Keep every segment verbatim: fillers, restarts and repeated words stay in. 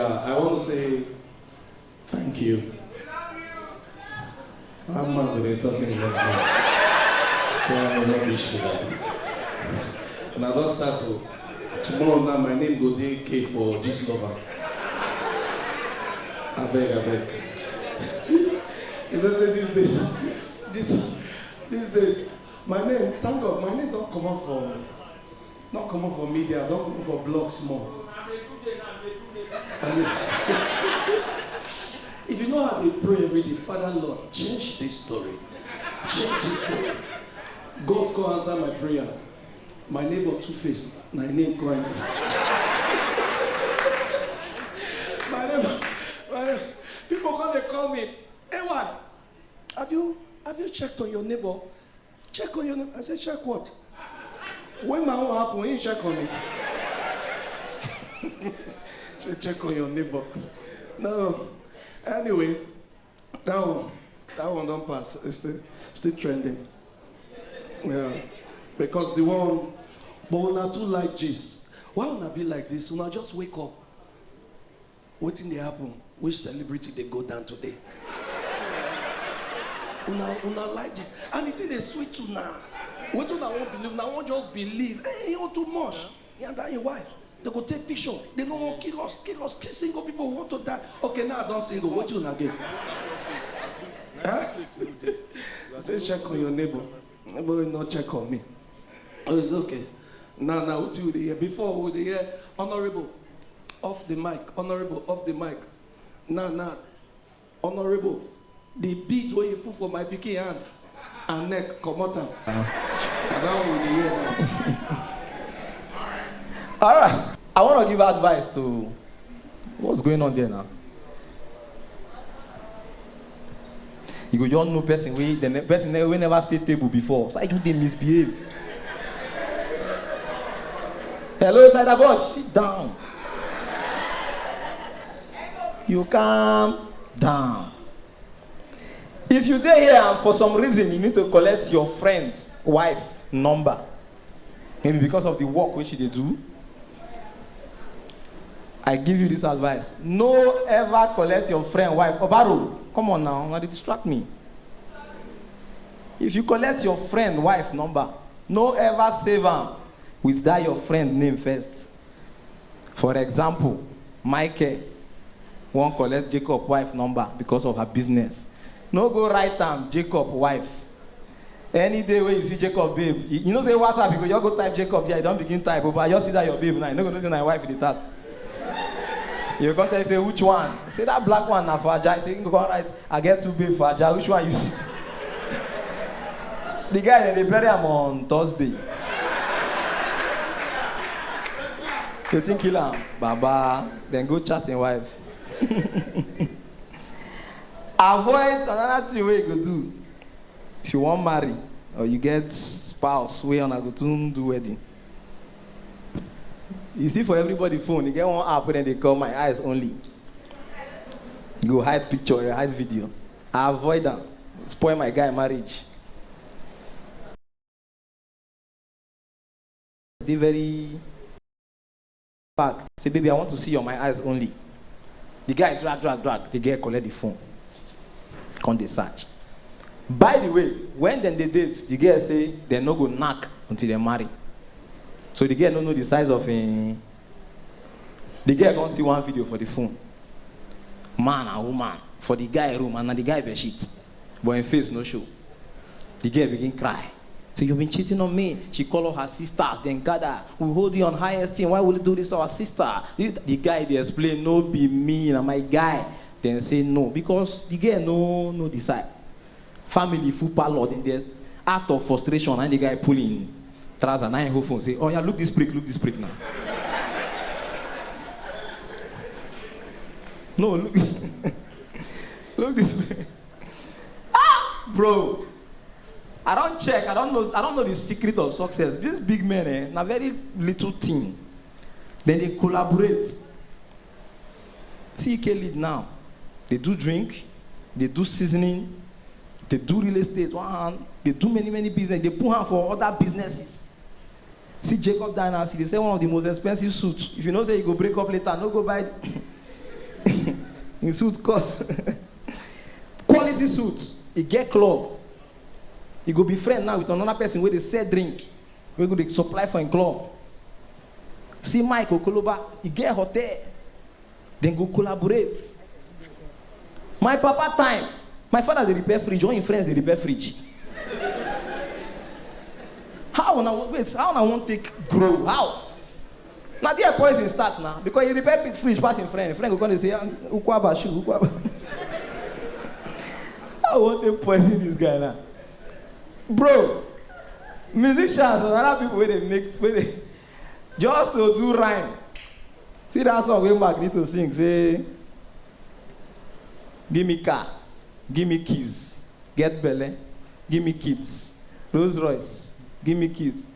Uh, I want to say thank you. I'm not going to touch any left hand. Come on, don't wish me that. And I don't start to. Tomorrow now, my name go dey K for this lover. I beg, I beg. You know, say these days, this, these days, my name, thank God, my name don't come up for, not come up for media, don't come up for blogs more. I mean, if you know how they pray every day, Father Lord, change this story. Change this story. God go answer my prayer. My neighbor Two Face, my name go enter. My neighbor, my neighbor, people come, they call me, "Hey, why? Have you, have you checked on your neighbor? Check on your neighbor." I said, "Check what?" When my own happen, he check on me. Say, "Check on your neighbor." No. Anyway, that one, that one don't pass. It's still, still trending. Yeah. Because the one, but una too like gist. Why una be like this? Una just wake up. Wetin dey happen? Which celebrity dey go down today? Una, una like this. And the thing dey sweet una. Wetin una wan believe? Una wan just believe. Hey, you too much. He and that him wife. They go take picture. They no wan kill us, kill us, kill single people. We want to die. Okay, now I don single. Wetin una get? Huh? Say check on your neighbor. Nobody not check on me. Oh, it's okay. Now, now, what you dey hear? Before, we dey hear, "Honorable, off the mic. Honorable, off the mic." Now, now, "Honorable, the bead wey you put for my pikin hand and neck, comot am." Na that one we dey hear now. All right. I want to give advice to what's going on there now. You go just know person wey, the ne-, person ne-, wey never stay table before. So I do dey misbehave. "Hello, Cider Boy, sit down. You calm down." If you dey here and for some reason you need to collect your friend wife number, maybe because of the work wey she dey do, I give you this advice. No ever collect your friend wife. Obaro, come on now, una dey distract me. If you collect your friend wife number, no ever save am with that your friend name first. For example, Michael wan collect Jacob wife number because of her business. No go write am Jacob wife. Any day wey you see Jacob babe, you, you know say WhatsApp, you go just go type Jacob there, you don begin type, oh, but I just see that your babe now, you no go know say na your wife you dey chat. You go come tell say, "Which one?" Say, "That black one na for Ajah." Say, you go come write, "I get two babe for Ajah. Which one you see?" The guy, dem dey bury am on Thursday. Wetin kill am? Baba, then go chat him wife. Avoid another thing wey you go do. If you wan marry or you get spouse wey una go soon do wedding, you see for everybody phone, you get one app wey dem dey call My Eyes Only. You go hide picture, you hide video. Avoid am. Spoil my guy marriage. Dey very back. Say, "Baby, I want to see your My Eyes Only." The guy drag, drag, drag. The girl collect the phone. Come dey search. By the way, when dem dey date, the girl say dem no go knack until dem marry. So the girl no know the size of him. The girl come see one video for the phone. Man and woman for the guy room, and na the guy bed sheet, but him face no show. The girl begin cry. Say, "You've been cheating on me." She call all her sisters, then gather. "We hold you on high esteem. Why would you do this to our sister?" The, the guy dey explain, "No be me, na my guy." Then say no, because the girl no, no decide. Family full parlor, then they, out of frustration, and the guy pulling trouser, na him whole phone say, "Oh yeah, look this prick, look this prick now." No, look, look this prick. Ah, bro. I don't check. I don't know. I don't know the secret of success. These big men, eh, na very little thing. Then they collaborate. T K lead now. They do drink. They do seasoning. They do real estate. One hand. They do many, many business. They put hand for other businesses. See Jacob Dynasty. They sell one of the most expensive suits. If you know say you go break up later, no go buy. Im suit cost. Quality suit. E get club. E go be friend now with another person wey dey sell drink, wey go dey supply for im club. See Mike Okoloba, e get hotel. Dem go collaborate. My papa time, my father dey repair fridge, all im friends dey repair fridge. How una, wait, how una wan take grow? How? Na there poison start na, because e repair big fridge pass im friend. Im friend go come dey say, "Ah, Ukwaba shoe, Ukwaba." How I wan take poison this guy now? Bro, musicians and other people wey dey make, wey dey, just to do rhyme. See that song wey Magneto sing, say, "Give me car, give me keys, get belle, give me kids, Rolls Royce, give me kids."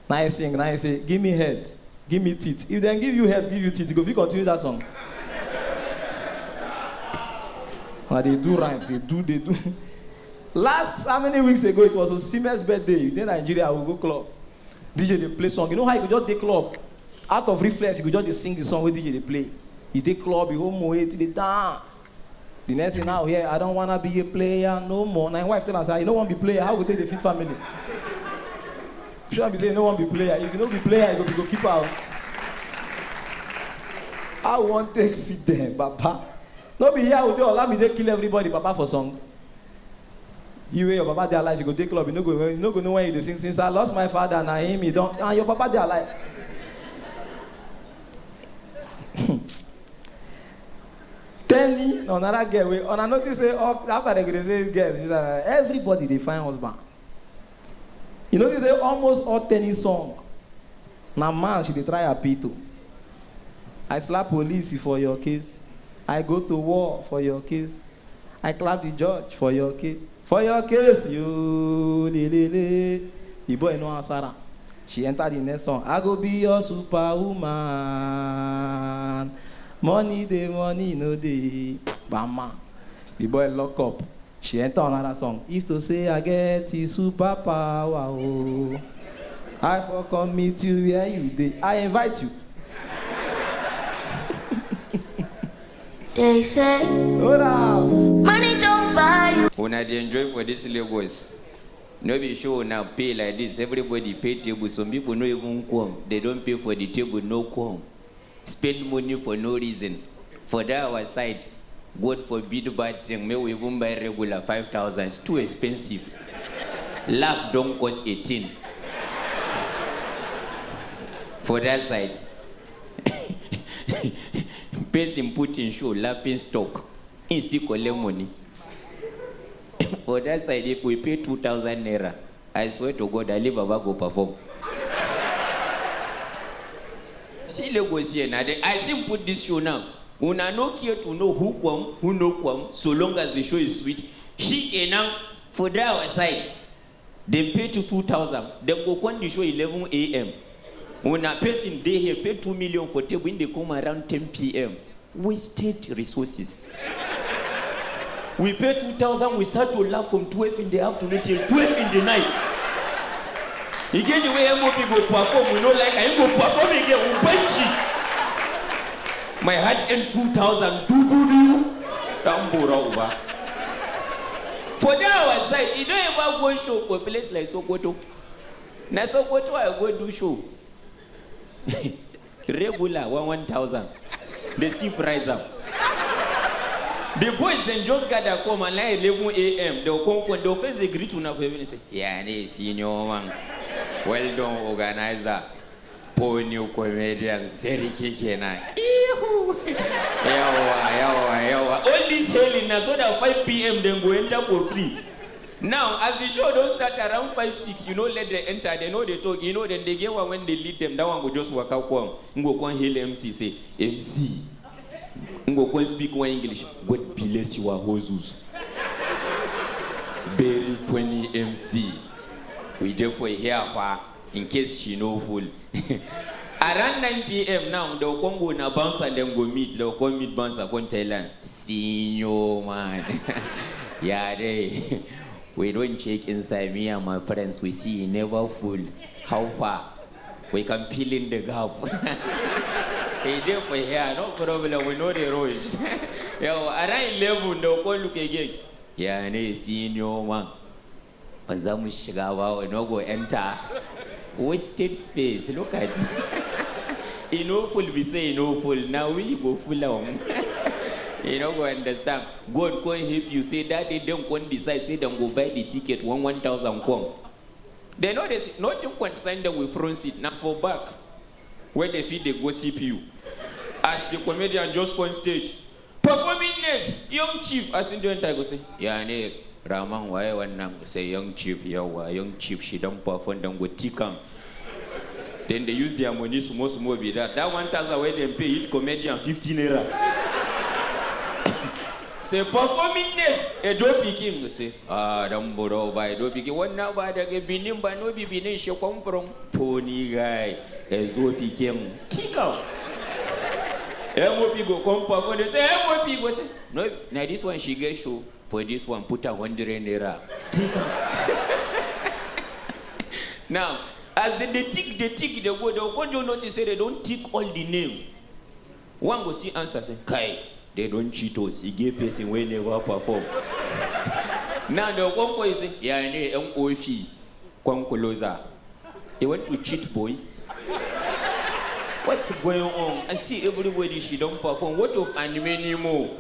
Now you sing, now you say, "Give me head, give me teeth." If dem give you head, give you teeth, you go fit continue that song. Now they do rhymes, they do, they do. Last, how many weeks ago, it was Osimhen's birthday. You dey Nigeria, we go club. D J dey play song. You know how you go just dey club? Out of reflex, you go just dey sing the song wey D J dey play. You dey club, you hold Moet, you dey dance. The next thing now, here, "I don't wanna be a player no more." Na im wife tell am say, "You no wan be player, how we go take dey feed family?" Sure be say you no wan be player. If you no be player, you go be goalkeeper o. How we wan take feed them, Baba? No be here we dey, Olamide kill everybody, Baba, for song. You wey your Baba dey alive, you go dey club, you no go, you no go know when you dey sing, "Since I lost my father, na him he don," and your Baba dey alive. Tell me, na another girl wey, una notice say, all, after dem go dey say girls, this and that, everybody dey find husband. You notice say almost all Tenny song, na man she dey try appeal to. "I slap police for your case. I go to war for your case. I clap the judge for your case. For your case, you, le, le, le." The boy no answer am. She enter the next song. "I go be your superwoman. Money dey, money no dey." Bam, man. The boy lock up. She enter another song. "If to say I get the superpower, oh, I for come meet you where you dey. I invite you." They say, "Hold on." Money don't buy you. Una dey enjoy for this Lagos. No be show una pay like this. Everybody pay table. Some people no even come. They don't pay for the table, no come. Spend money for no reason. For that our side, God forbid bad thing. May we even buy regular five thousand. It's too expensive. Laugh don't cost eighteen. For that side, person put in show, laughing stock. He still collect money. For that side, if we pay two thousand naira, I swear to God, I leave Baba go perform. See Lagos here now. They, I still put this show now. Una no care to know who come, who no come, so long as the show is sweet. Shikenan, for that our side, dem pay to two thousand, dem go come the show eleven a m. Una person dey here, pay two million for table, when they come around ten p m. Wasted resources. We pay two thousand, we start to laugh from twelve in the afternoon till twelve in the night. E get the way M O P go perform, we no like, I go perform again, we punch it. My heart end two thousand, do, do, do. Tambura uba. For that our side, you don't ever go show for a place like Sokoto. Na Sokoto I go do show. Regular, one, one thousand. They still price am. The boys then just gather come and like eleven a m. They'll come, come, they'll first they greet una for heaven and say, "Yeah, ne, senior man. Well done, organizer. Poor new comedian, Seriki Kena." Ihu. Yawa, yawa, yawa. All this hailing na so that five p m then go enter for free. Now, as the show don't start around five, six, you know, let them enter, they know they talk, you know, then they get one when they lead them, that one go just work out come. Go come hail M C, say, "M C." Go come speak one English. "God bless your houses." Very funny M C. We dey for here, pa, in case she no full. Around nine p m now, they'll come go na bouncer, then go meet. They'll come meet bouncer, come tell her, "Senior man." Yeah, they. We don't check inside. Me and my friends, we see he never full. How far? We can fill in the gap. He dey for here, no problem. We know the rush. Yau, around eleven, they'll go look again. Ya ne senior man? Ba za mu shiga ba, we no go enter. Wasted space, look at. E no full, be say e no full. Now we go full am. You no go understand. God go help you. Say that day, dem come decide say dem go buy the ticket, one one thousand come. They know they see nothing concern them with front seat. Now for back, where they fit dey gossip you. As the comedian just on stage, performing next, young chief, as in the enter, go say, "Ya ne, Rahman, waye wannan?" Go say, "Young chief, yawa, young chief, she don perform, don go tick am." Then they use their money small small be that. That one thousand wey dem pay each comedian fifty naira. Say, "Performing next, Edo pikin." Go say, "Ah, don boro ba Edo pikin. Wannan ba daga Benin ba, no be Benin she come from." Pony guy, Edo pikin. Tick am. M O P go come perform. They say, M O P go say, "No, na this one she get show. For this one, put a hundred naira." Tick am. Now, as they dey tick, dey tick, dey go, they go come notice say they don tick all the name. One go still answer say, "Kai, they don cheat us. E get person wey never perform." Now they go come say, "Ya ne, M O P, come closer. You want to cheat, boys? What's going on? I see everybody she don perform. What of Anime Nemo?"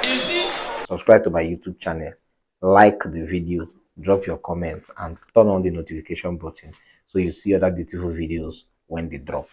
You see? Subscribe to my YouTube channel, like the video, drop your comments, and turn on the notification button so you see other beautiful videos when they drop.